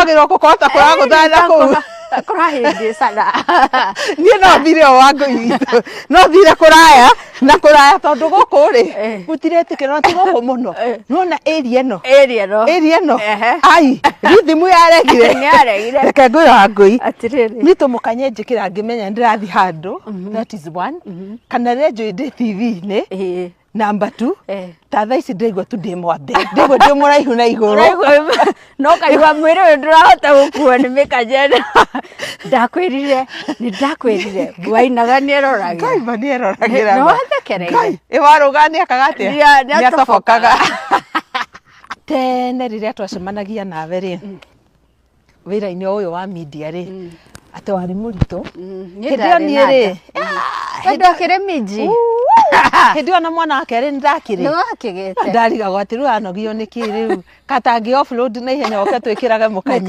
Gũthakagĩrwo kũkota kũragũthana kũu. Kũrahĩngĩcana. Niĩ no thire o Wangũi witũ, no thire kũraya na kũraya tondũ gũkũ rĩ, gũtiretĩkĩra na ti gũkũ mũno. Nĩwona area ĩno? Area ĩno. Area ĩno? Ehe. Ai, rhythm yaregire. Nĩyaregire. Reke ngwĩre Wangũi. Atĩrĩrĩ. Niĩ tũmũkanye njĩkĩra ngĩmenya nĩndĩrathiĩ handũ, that is one. Kana rĩrĩa njũĩ ndĩ TV-inĩ. Number two, ta thaa ici ndĩraigua tu ndĩ mwambe, ndĩraigua ndĩ mũraihu na igũrũ. Ũraigua no kaigua mwĩrĩ ũyũ ndũrahota gũkuo nĩ mĩkanye ĩno. Ndakwĩrire, nĩ ndakwĩrire, wainaga nĩ eroragĩra. Ngai ma nĩ eroragĩra. Nĩ wathekereire. Ngai, ĩ warũga nĩ ekaga atĩa? Nĩ Nĩ atobokaga. Tene rĩrĩa twacemanagia nawe rĩ, wĩra-inĩ ũyũ wa media rĩ, atĩ warĩ mũritũ. Niĩ Hĩndĩ ĩyo ndarĩ niĩ na rĩ, nda. Tondũ akĩrĩ minji. Hĩndĩ ĩyo na mwana wa kerĩ nĩ ndakĩrĩ. Nĩ wakĩgĩte. Ndarigagwo atĩ rĩu anogio nĩ kĩ rĩu katangĩ offload na ihenya oke twĩkĩrage mũkanye.